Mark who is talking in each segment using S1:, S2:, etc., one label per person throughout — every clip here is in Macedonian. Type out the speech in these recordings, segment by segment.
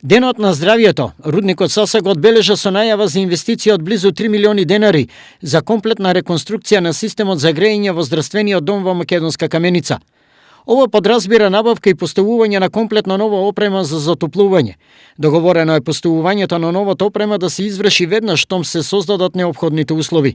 S1: Денот на здравјето, рудникот Саса го одбележа со најава за инвестиција од близу 3 милиони денари за комплетна реконструкција на системот за грејење во здравствениот дом во Македонска Каменица. Ова подразбира набавка и поставување на комплетна нова опрема за затоплување. Договорено е поставувањето на новата опрема да се изврши веднаш штом се создадат неопходните услови.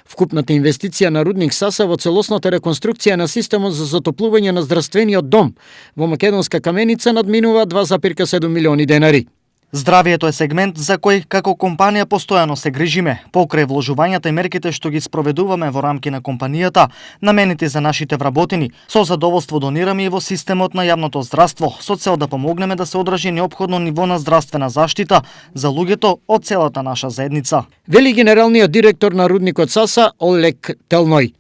S1: Вкупната инвестиција на рудник Саса во целосната реконструкција на системот за затоплување на здравствениот дом во Македонска Каменица надминува 2,7 милиони денари.
S2: Здравието е сегмент за кој како компанија постојано се грижиме. Покрај вложувањата и мерките што ги спроведуваме во рамки на компанијата, наменети за нашите вработени, со задоволство донираме и во системот на јавното здравство, со цел да помогнеме да се одржи неопходно ниво на здравствена заштита за луѓето од целата наша заедница.
S1: Вели генералниот директор на рудникот Саса Олег Телној.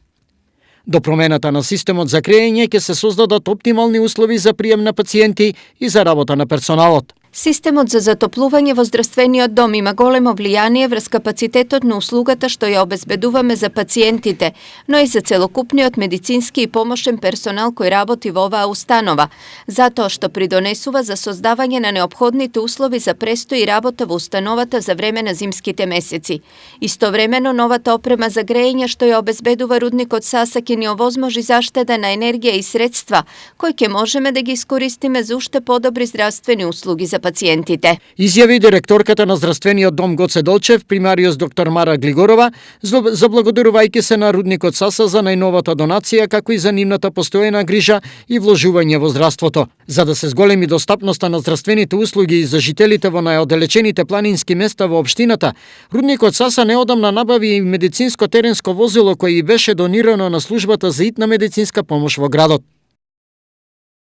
S1: До промената на системот за грејење ќе се создадат оптимални услови за прием на пациенти и за работа на персоналот.
S3: Системот за затоплување во здравствениот дом има големо влијание врз капацитетот на услугата што ја обезбедуваме за пациентите, но и за целокупниот медицински и помошен персонал кој работи во оваа установа, затоа што придонесува за создавање на неопходните услови за престој и работа во установата за време на зимските месеци. Истовремено, новата опрема за грејење што ја обезбедува рудникот Саса ќе ни овозможи заштеда на енергија и средства, кои ќе можеме да ги искористиме за уште подобри здравствени услуги за пациентите.
S1: Изјави директорката на здравствениот дом Гоце Долчев, примариус доктор Мара Глигорова, заблагодарувајќи се на рудникот Саса за најновата донација, како и за нивната постојана грижа и вложување во здравството. За да се зголеми достапноста на здравствените услуги и за жителите во најоддалечените планински места во општината, рудникот Саса неодамна набави и медицинско теренско возило кој и беше донирано на службата за итна медицинска помош во градот.